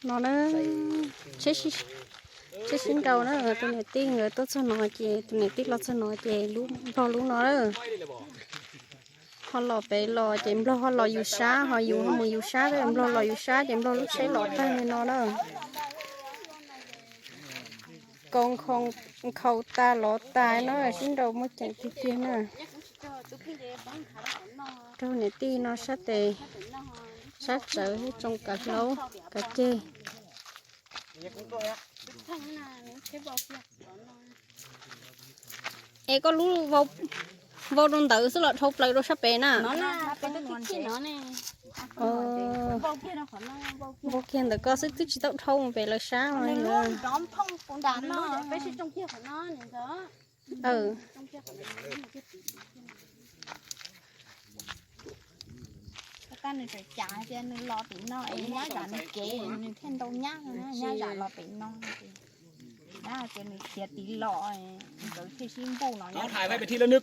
Nó nữa. Chết chết chết xin đầu nữa, tụi này tin rồi, tôi cho nó chị, tụi này tin lo cho nó chị, lú lo lú nó nữa. Họ lo bé lo chị, lo họ lo dù sa, họ dù họ mua dù sa đấy, lo lo dù sa chị, lo lúc xe lo tay này nó nữa. Con không khâu ta lo tay nó xin đầu mua chẳng kia kia nữa. Rau nè ti nó sát tê, sát sớ trong cả lấu, cả chê. Ê, có lú vau, vau đôn tớ xứ lọ thâu plei đô sát pê nè. Nó là cái tôi thích nó nè. Ờ. Vau kia nó khỏi nó, vau kia. Vau kia tớ có xứ tức chỉ tậu thâu về lời sáng mà. Nó róm phong cũng đàn nó, bé sẽ trong kia khỏi nó nè đó. ເອີ ຕາໜຶ່ງໃສ່ຈານເຈົ້າ ໜຶ່ງລໍຕີນອກ ເອີ ຍາດຢາກໜຶ່ງເກ ໜຶ່ງແທ່ນໂຕຍາກນະ ຍາດຢາກລໍຕີນອກ ຍາດເຈົ້າໜຶ່ງເສຍຕີນລໍ ເຈົ້າຊິຊິມບູເນາະ ເອົາຖ່າຍໄວ້ເປັນທີ່ລະນຶກ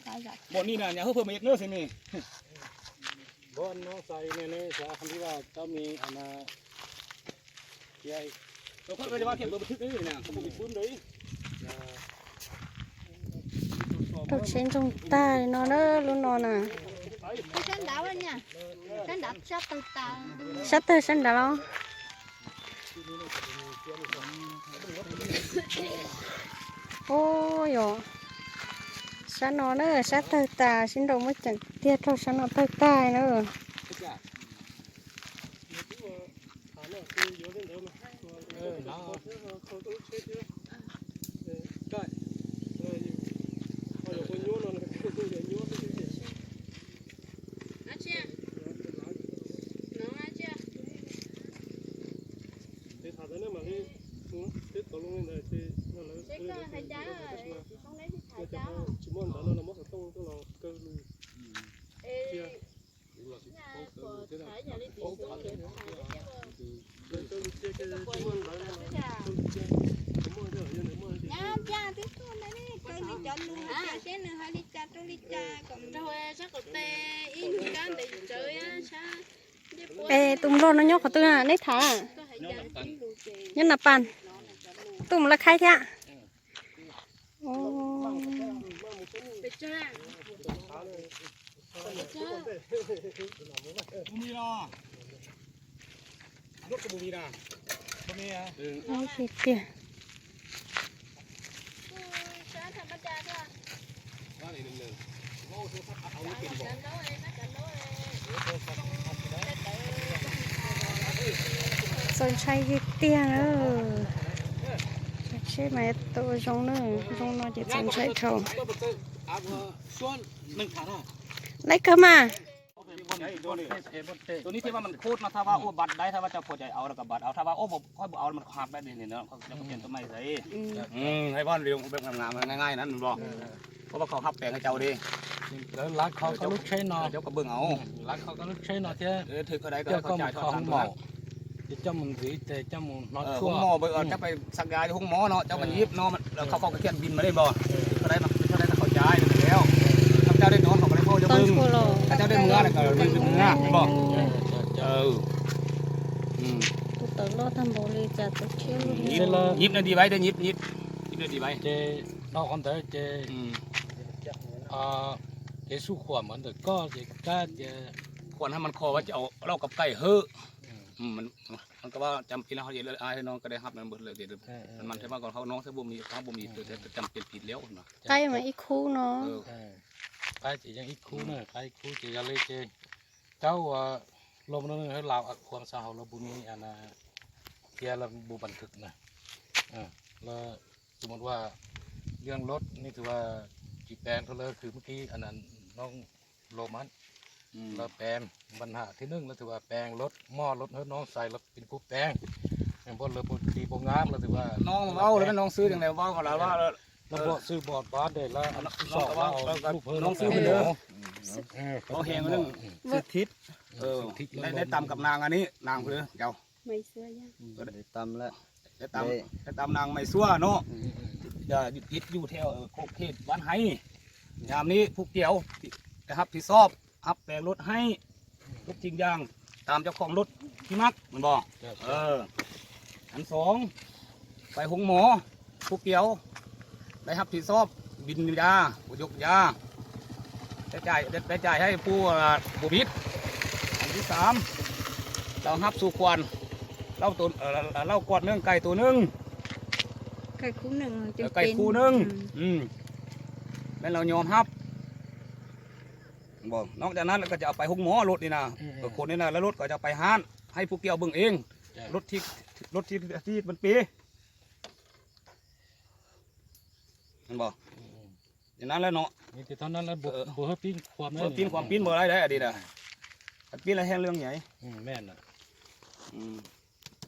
ບ່ອນນີ້ນະ ຢ່າເຮີເພີ່ມມາອີກເດີຊິນີ້ ບ່ອນນ້ອງໃສ່ແນ່ໆ ສາຄັນທີ່ວ່າເຈົ້າມີອັນນາ Tôi sẽ trồng tài nó đó, luôn nó nè. Cái sắn đá anh nha. Sắn đá sắp từ tà. Sắp từ sắn đá lo. Ôi dồi. Sắn nó nữa, sắp từ tà, xin đầu mới chẳng tiết thôi, sắn nó từ tài nữa. Ê, tụm lon nó nhóc của tôi à, nét thả. Nhớ nạp bàn. Tụm là khai thế ạ. Ồ. ບໍ່ມີດອກ ລົດກໍບໍ່ມີນະ ບໍ່ມີອະ ເອີ ໂອ້ຍ ເຈັບ ສອນໄຊເຮັດຕຽງເອີ ໃຊ້ໄມ້ໂຕຈົງເນີ ຈົງນອນເຈັບສອນໄຊເທົ່າ ໄດ້ເຂົ້າມາ ຕົວນີ້ທີ່ວ່າມັນໂຄດມາ ຖ້າວ່າ ໂອ້ ບັດໄດ້ ຖ້າວ່າເຈົ້າພໍໃຈເອົາ ແລ້ວກໍບັດເອົາ ຖ້າວ່າ ໂອ້ ບໍ່ ຂ້ອຍບໍ່ເອົາ ມັນຫັກໄດ້ນີ້ເນາະ ຂ້ອຍຈະປ່ຽນຕົວໃໝ່ໃສ່ ອືມ ອືມ ໃຫ້ບ່ອນວິວແບບງາມໆ ງ່າຍໆ ນັ້ນແມ່ນບໍ່ ເອີ ເພາະວ່າເຂົາຮັບແປງໃຫ້ເຈົ້າເດ້ ເອີ ລັກເຂົາກໍລຸກໃຊ້ເນາະ ເຈົ້າກໍເບິ່ງເອົາ ລັກເຂົາກໍລຸກໃຊ້ເນາະ ເຈົ້າ ເອີ ຖືກເທົ່າໃດກໍເຂົ້າໃຈເທົ່ານັ້ນ ເຈົ້າກໍບໍ່ຂອງເມົາ ເຈົ້າມັນດີ ແຕ່ເຈົ້າມັນນອນ ເອີ ຊົ່ວ ໂຮງໝໍ ເອີ ເຈົ້າໄປສັກຢາຢູ່ໂຮງໝໍເນາະ ເຈົ້າກໍຍິບເນາະ ແລ້ວເຂົາກໍຂຽນບິນມາເດ້ບໍ່ ເທົ່າໃດມັນເທົ່າໃດກໍເຂົ້າໃຈແລ້ວ ເຈົ້າໄດ້ນອນເຂົາກໍໄດ້ເວົ້າ ເຈົ້າເບິ່ງ ຕອນໂຄລອ ເຈົ້າໄດ້ເມືອແລ້ວກໍໄດ້ເມືອ ເຫັນບໍ່ ເອີ ເອີ ອືມ ຕອນລອດທຳບໍລິຈາກໂຕຄຽວ ຍິບ ຍິບນະດີໄວ້ເດີ ຍິບ ຍິບ ຍິບນະດີໄວ້ ເຈ ນອກອັນເດີ ເຈ ອືມ ເອີ ເຈສູ້ຂວາມອັນເດີ ກໍເຈກາ ເຈ ຄວນໃຫ້ມັນຂໍວ່າຈະເອົາເຫຼົ້າກັບໄກ່ເຮີ ອືມ ອືມ ມັນ ມັນກໍວ່າຈຳເປັນແລ້ວ ເຮົາເຮັດ ອ້າຍນ້ອງກໍໄດ້ຮັບນັ້ນເບິດເລີຍເດ ເອີ ເອີ ມັນ ເອີ ແຕ່ວ່າເຂົານ້ອງຊິບໍ່ມີ ເຮົາບໍ່ມີ ເອີ ແຕ່ຈຳເປັນຜິດແລ້ວນະ ໄກ່ມາອີກຄູ່ເນາະ ເອີ ເອີ ໄກ່ຈະຍັງອີກຄູ່ນະ ອືມ ໄກ່ອີກຄູ່ຈະຢ່າເລີຍເຈ ເຈົ້າວ່າລົມນັ້ນໃຫ້ລາວອາ ຄວາມສາເຮົາລາວບໍ່ມີອັນນາ ເພຍລາວບໍ່ບັນທຶກນະ ເອີ ລາວສົມມຸດວ່າເລື່ອງລົດນີ້ຖືວ່າຊິແປງເທົ່າເລີ ຄືເມື່ອກີ້ອັນນັ້ນນ້ອງ ໂລມັນ ອືມ ລາວແປງ ບັນຫາທີໜຶ່ງ ລາວຖືວ່າແປງລົດ ໝໍລົດ ເຮີນ້ອງຊາຍລາວເປັນຜູ້ແປງ ແມ່ນບໍ່ ລາວບໍ່ດີບໍ່ງາມ ລາວຖືວ່າ ນ້ອງເວົ້າແລ້ວ ນ້ອງຊື່ຈັ່ງໃດ ເວົ້າກັບລາວວ່າ ລາວບໍ່ຊື່ບອດບາດເດ້ ລາວ ນ້ອງກໍເວົ້າ ເອີ ນ້ອງຊື່ເພິ່ນເດີ ເອີ ເວົ້າແຮງໜຶ່ງ ອືມ ຊື່ທິດ ເອີ ໄດ້ ໄດ້ຕຳກັບນາງອັນນີ້ ນາງເພິ່ນເຈົ້າ ໄມ້ຊົ່ວຢ່າງ ອືມ ໄດ້ຕຳແລ້ວ ໄດ້ຕຳ ໄດ້ ໄດ້ຕຳນາງໄມ້ຊົ່ວເນາະ ອືມ ເຮັດຢູ່ແຖວ ເອີ ໂຄກເຂດບ້ານໄຮ ຍາມນີ້ຜູ້ກ່ຽວໄດ້ຮັບຜິດຊອບ ຮັບແປງລົດໃຫ້ ທຸກສິ່ງຢ່າງ ຕາມເຈົ້າຂອງລົດທີ່ມັກ ແມ່ນບໍ່? ເອີ ເອີ ເອີ ອັນສອງ ໄປໂຮງໝໍ ຜູ້ກ່ຽວໄດ້ຮັບຜິດຊອບບິນຢາ ຜູ້ຍົກຢາ ໄດ້ຈ່າຍ ໄດ້ ໄດ້ຈ່າຍໃຫ້ຜູ້ ເອີ່ ຜູ້ຜິດ. ອັນທີສາມ ລາວຮັບສູ່ຂວັນ ເຫຼົ້າໂຕ ເອີ່ ເຫຼົ້າກວດໜຶ່ງ ໄກ່ໂຕໜຶ່ງ ໄກ່ຄູ່ໜຶ່ງ ເອີ່ ໄກ່ຄູ່ໜຶ່ງ ອືມ ອືມ ແມ່ນລາວຍອມຮັບ. ບໍ່ ນອກຈາກນັ້ນລະກະຈະເອົາໄປໂຮງໝໍລົດນີ້ນະ ເອີ ເອີ ຄົນນີ້ນະ ລະລົດກະຈະໄປຮ້ານ ໃຫ້ຜູ້ກ່ຽວເບິ່ງເອງ ຈ້ະ ລົດທີ່ ລົດທີ່ ທີ່ມັນເປ ແມ່ນບໍ່? ອືມໆ ຢ່າງນັ້ນແຫຼະເນາະ ມີແຕ່ເທົ່ານັ້ນແຫຼະ ບໍ່ ເອີ ບໍ່ໃຫ້ປີ້ນຄວາມ ບໍ່ປີ້ນຄວາມ ປີ້ນບໍ່ໄດ້ເດ້ ອັນນີ້ນະ ຄັນປີ້ນລະແຮ່ງເລື່ອງໃຫຍ່ ອືມ ແມ່ນນະ ອືມ.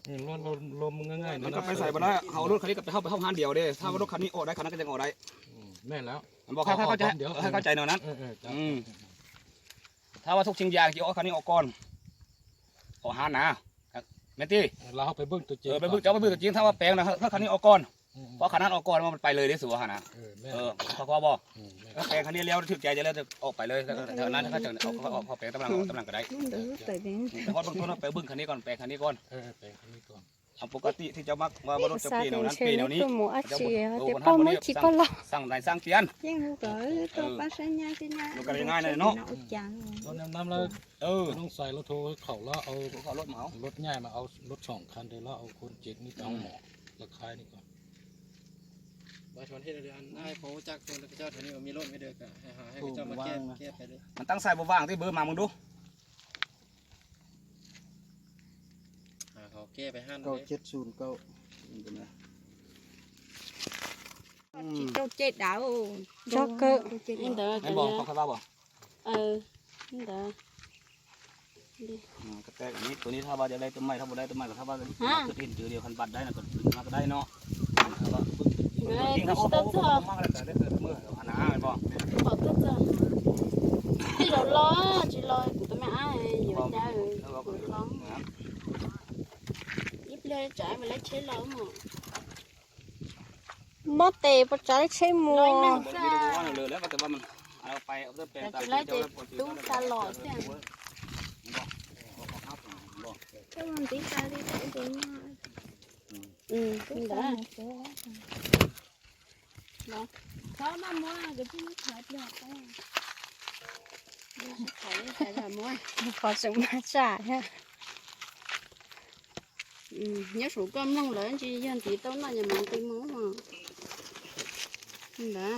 ອືມ ລົມ ລົມ ລົມງ່າຍໆ ມັນກະໄປໃສບໍ່ໄດ້ ເຮົາເອົາລົດຄັນນີ້ກະໄປ ເຮົາໄປເຮົາຮ້ານດຽວເດ້ ຖ້າວ່າ ອືມ ລົດຄັນນີ້ອອກໄດ້ ຄັນນັ້ນກະຍັງອອກໄດ້ ອືມ ແມ່ນແລ້ວ ແມ່ນບໍ່? ເຂົ້າ ເຂົ້າໃຈ ເຂົ້າໃຈແນວນັ້ນ ເອີ ເອີ ເຈົ້າ ອືມ ຖ້າວ່າທຸກສິ່ງຢ່າງຊິອອກຄັນນີ້ອອກກ່ອນ ອອກຮ້ານນະ ແມ່ນຕິ? ເອີ ລະເຮົາໄປເບິ່ງໂຕຈິງ ເອີ ໄປເບິ່ງ ເຈົ້າໄປເບິ່ງໂຕຈິງ ຖ້າວ່າແປງນະ ເຮົາ ເຮົາຄັນນີ້ອອກກ່ອນ ອືມ ເພາະຄັນນັ້ນອອກກ່ອນ ມັນໄປເລີຍເດ້ ສູວ່າຫັ້ນນະ ເອີ ແມ່ນ ເອີ ເຂົາວ່າບໍ່ ອືມ ແມ່ນ ແປງຄັນນີ້ແລ້ວ ຖືກໃຈແລ້ວ ອອກໄປເລີຍ ເທົ່ານັ້ນ ເຂົາເຈົ້າອອກ ເຂົາແປງຕຳລັງ ອອກຕຳລັງກະໄດ້ ມັນເດີໄປເບິ່ງ ແຕ່ຮອດເບື້ອງຕົ້ນ ໄປເບິ່ງຄັນນີ້ກ່ອນ ແປງຄັນນີ້ກ່ອນ ເອີ ແປງຄັນນີ້ກ່ອນ ເອົາປົກກະຕິທີ່ເຈົ້າມັກວ່າລົດຈະເປແນວນັ້ນ ເປແນວນີ້ ເຈົ້າບໍ່ ເຈົ້າບໍ່ທັນ ເຈົ້າບໍ່ທັນ ສັ່ງໃດສັ່ງປ່ຽນ ຍັງກະ ເອີ ກະງ່າຍໆເນາະ ອືມ ແນະນຳລະ ເອີ ຕ້ອງໃສ່ລົດໂທເຂົາລະເອົາ ເຂົາລົດມາເອົາ ລົດໃຫຍ່ມາເອົາ ລົດສອງຄັນເດີ ລະເອົາຄົນເຈັບນີ້ໄປເອົາໝໍ ລະຂາຍນີ້ກ່ອນ ບາດທອນເຮັດເດີ ອັນອ້າຍພໍຮູ້ຈັກຄົນເຂົາເຈົ້າແຖວນີ້ວ່າມີລົດໄວ້ເດີ ກະໃຫ້ຫາໃຫ້ເຂົາເຈົ້າມາແກ້ ແກ້ໄປເດີ ມັນຕັ້ງໃສ່ບໍ່ວ່າງຕິ ເບີມາເບິ່ງດູ ຫາເຂົາແກ້ໄປຫັ້ນເດ້ ເກົ້າເຈັດສູນເກົ້າ ອືມ ເກົ້າເຈັດດາວ ເຈົ້າເກີດ ແມ່ນບໍ່? ເຂົາເຈົ້າວ່າບໍ່? ເອີ ນີ້ດາ ອືມ ກະແຕກອັນນີ້ ໂຕນີ້ຖ້າວ່າຢາກໄດ້ໂຕໃໝ່ ຖ້າບໍ່ໄດ້ໂຕໃໝ່ກະຖ້າວ່າ ຮະ ເກີດເຫັນຈື່ດຽວ ຄັນບັດໄດ້ນະກະດຶງມາກະໄດ້ເນາະ ເອີຍ ບໍ່ຕ້ອງ ມາກະໄດ້ ກະໄດ້ເກີດເໝີຫັ້ນນະ ແມ່ນບໍ່? ບໍ່ຕ້ອງ ຊິລໍລໍ ຊິລໍ ໂຕແມ່ອ້າຍ ຢູ່ໃຈ ເອີ ລອງ ອີບເລີຍ ຈ່າຍມາແລ້ວ ເຊັດລໍໝໍ ບໍ່ເຕະ ບໍ່ຈ່າຍ ເຊັດໝໍ ເລີຍແລ້ວ ແຕ່ວ່າມັນ ເອົາໄປ ເອົາໄປແປງຕາມເຈົ້າ ຕູ້ຕະຫຼອດເນາະ ແຕ່ມັນຕິດຕາດີ ອືມ ນີ້ລະ ເນາະ ເຂົາມາມົວກະຊິມາຂາຍເປືອກໄປ ຂາຍ ຂາຍມົວ ຂໍສົ່ງມາຈ່າຍ ອືມ ຍາສູກຳລັງເລີຍ ຊິຍານຕີເຕົ້ານ້ອຍ ຍາມອງຕີໝໍ ນີ້ລະ